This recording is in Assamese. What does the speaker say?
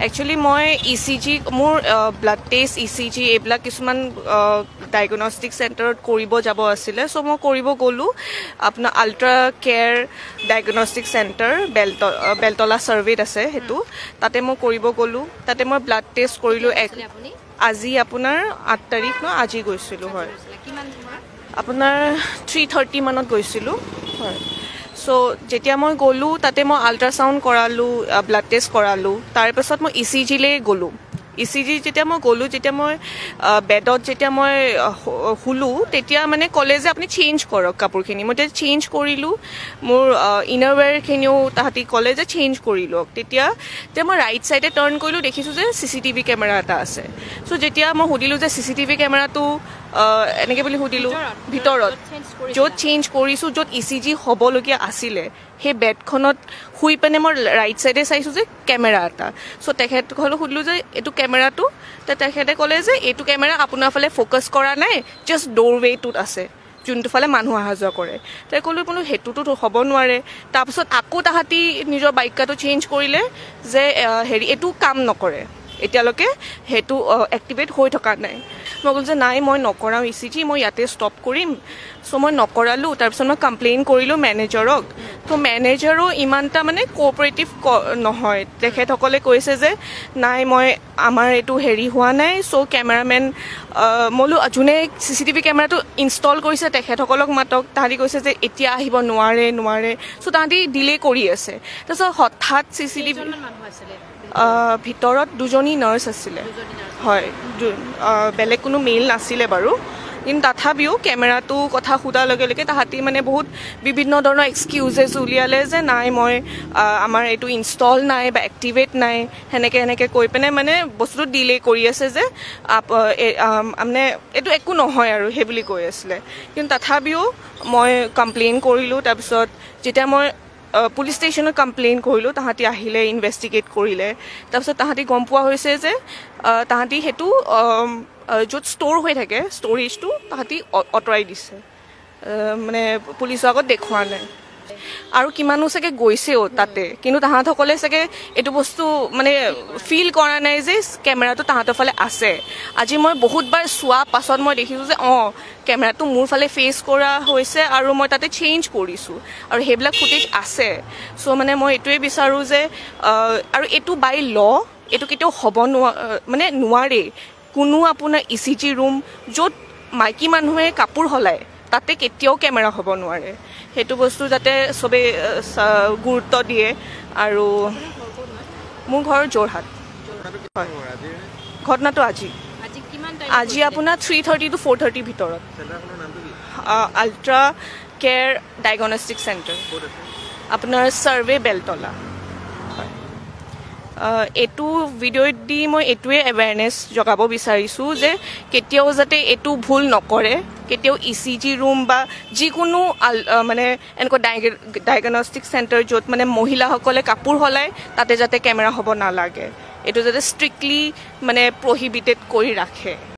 একচুৱেলি মই ইচিজি, মোৰ ব্লাড টেষ্ট, ইচিজি এইবিলাক কিছুমান ডায়েগনষ্টিক চেণ্টাৰত কৰিব যাব আছিলে। চ' মই কৰিব গ'লোঁ আপোনাৰ ultra care diagnostic centre, Beltola ছাৰ্ভেত আছে সেইটো, তাতে মই কৰিব গ'লোঁ। তাতে মই ব্লাড টেষ্ট কৰিলোঁ। আজি আপোনাৰ 8 তাৰিখ ন, আজি গৈছিলোঁ। হয়, আপোনাৰ 3:30 মানত গৈছিলোঁ। হয়, চ' যেতিয়া মই গ'লোঁ তাতে মই আল্ট্ৰাচাউণ্ড কৰালোঁ, ব্লাড টেষ্ট কৰালোঁ, তাৰপিছত মই ইচিজিলৈ গ'লোঁ। ইচিজি যেতিয়া মই গ'লোঁ, যেতিয়া মই বেডত যেতিয়া মই শুলোঁ, তেতিয়া মানে ক'লে যে আপুনি চেঞ্জ কৰক কাপোৰখিনি। মই তেতিয়া চেঞ্জ কৰিলোঁ, মোৰ ইনাৰৱেৰখিনিও তাহাঁতি ক'লে যে চেঞ্জ কৰি লওক। তেতিয়া মই ৰাইট ছাইডে টাৰ্ণ কৰিলোঁ, দেখিছোঁ যে চিচিটিভি কেমেৰা এটা আছে। চ' যেতিয়া মই সুধিলোঁ যে চিচিটিভি কেমেৰাটো এনেকৈ বুলি সুধিলোঁ, ভিতৰত য'ত চেঞ্জ কৰিছোঁ, য'ত ইচিজি হ'বলগীয়া আছিলে, সেই বেডখনত শুই পিনে মই ৰাইট ছাইডে চাইছোঁ যে কেমেৰা এটা। চ' তেখেতসকলক সুধিলোঁ যে এইটো কেমেৰাটো, তেখেতে ক'লে যে এইটো কেমেৰা আপোনাৰ ফালে ফ'কাছ কৰা নাই, জাষ্ট ড'ৰৱেটোত আছে, যোনটো ফালে মানুহ অহা যোৱা কৰে। তাই ক'লোঁ বোলো সেইটোতো হ'ব নোৱাৰে। তাৰপিছত আকৌ তাহাঁতি নিজৰ বাক্যটো চেঞ্জ কৰিলে যে হেৰি এইটো কাম নকৰে, এতিয়ালৈকে সেইটো এক্টিভেট হৈ থকা নাই। মই ক'লোঁ যে নাই, মই নকৰাওঁ ইচিজি, মই ইয়াতে ষ্টপ কৰিম। চ' মই নকৰালোঁ। তাৰপিছত মই কমপ্লেইন কৰিলোঁ মেনেজাৰক। ত' মেনেজাৰো ইমানটা মানে কোঅপাৰেটিভ নহয়। তেখেতসকলে কৈছে যে নাই, মই আমাৰ এইটো হেৰি হোৱা নাই। চ' কেমেৰামেন মই বোলো যোনে চিচিটিভি কেমেৰাটো ইনষ্টল কৰিছে তেখেতসকলক মাতক। তাহাঁতি কৈছে যে এতিয়া আহিব নোৱাৰে নোৱাৰে। চ' তাহাঁতি ডিলে কৰি আছে। তাৰপিছত হঠাৎ চিচিটিভি ভিতৰত দুজনী নাৰ্ছ আছিলে, হয়, বেলেগ কোনো মেইল নাছিলে বাৰু। কিন্তু তথাপিও কেমেৰাটো কথা সোধাৰ লগে লগে তাহাঁতি মানে বহুত বিভিন্ন ধৰণৰ এক্সকিউজেছ উলিয়ালে যে নাই, মই আমাৰ এইটো ইনষ্টল নাই বা এক্টিভেট নাই, সেনেকৈ সেনেকৈ কৈ পিনে মানে বস্তুটো ডিলে কৰি আছে যে মানে এইটো একো নহয় আৰু সেই বুলি কৈ আছিলে। কিন্তু তথাপিও মই কমপ্লেইন কৰিলোঁ। তাৰপিছত যেতিয়া মই পুলিচ ষ্টেচনত কমপ্লেইন কৰিলোঁ, তাহাঁতি আহিলে, ইনভেষ্টিগেট কৰিলে। তাৰপিছত তাহাঁতি গম পোৱা হৈছে যে তাহাঁতি সেইটো য'ত ষ্ট'ৰ হৈ থাকে ষ্ট'ৰেজটো তাহাঁতি আঁতৰাই দিছে, মানে পুলিচৰ আগত দেখুওৱা নাই। আৰু কিমানো চাগে গৈছেও তাতে, কিন্তু তাহাঁতসকলে চাগে এইটো বস্তু মানে ফিল কৰা নাই যে কেমেৰাটো তাহাঁতৰ ফালে আছে। আজি মই বহুতবাৰ চোৱা পাছত মই দেখিছোঁ যে অঁ, কেমেৰাটো মোৰ ফালে ফেচ কৰা হৈছে আৰু মই তাতে চেঞ্জ কৰিছোঁ আৰু সেইবিলাক ফুটেজ আছে। চ' মানে মই এইটোৱে বিচাৰোঁ যে আৰু এইটো বাই ল এইটো কেতিয়াও হ'ব মানে নোৱাৰে। কোনো আপোনাৰ ইচিজি ৰুম য'ত মাইকী মানুহে কাপোৰ সলায় তাতে কেতিয়াও কেমেৰা হ'ব নোৱাৰে। সেইটো বস্তু যাতে চবেই গুৰুত্ব দিয়ে। আৰু মোৰ ঘৰ যোৰহাট। হয়, ঘটনাটো আজি আজি আপোনাৰ 3:30 to 4:30 ভিতৰত, আল্ট্ৰা কেয়াৰ ডায়েগনষ্টিক চেণ্টাৰ, আপোনাৰ ছাৰ্ভে বেলতলা। হয়, এইটো ভিডিঅ'ত দি মই এইটোৱে এৱেৰনেছ জগাব বিচাৰিছোঁ যে কেতিয়াও যাতে এইটো ভুল নকৰে। কেতিয়াও ইচিজি ৰুম বা যিকোনো মানে এনেকুৱা ডায়েগনষ্টিক চেণ্টাৰ য'ত মানে মহিলাসকলে কাপোৰ সলায় তাতে যাতে কেমেৰা হ'ব নালাগে, এইটো যাতে ষ্ট্ৰিক্টলি মানে প্ৰহিবিটেড কৰি ৰাখে।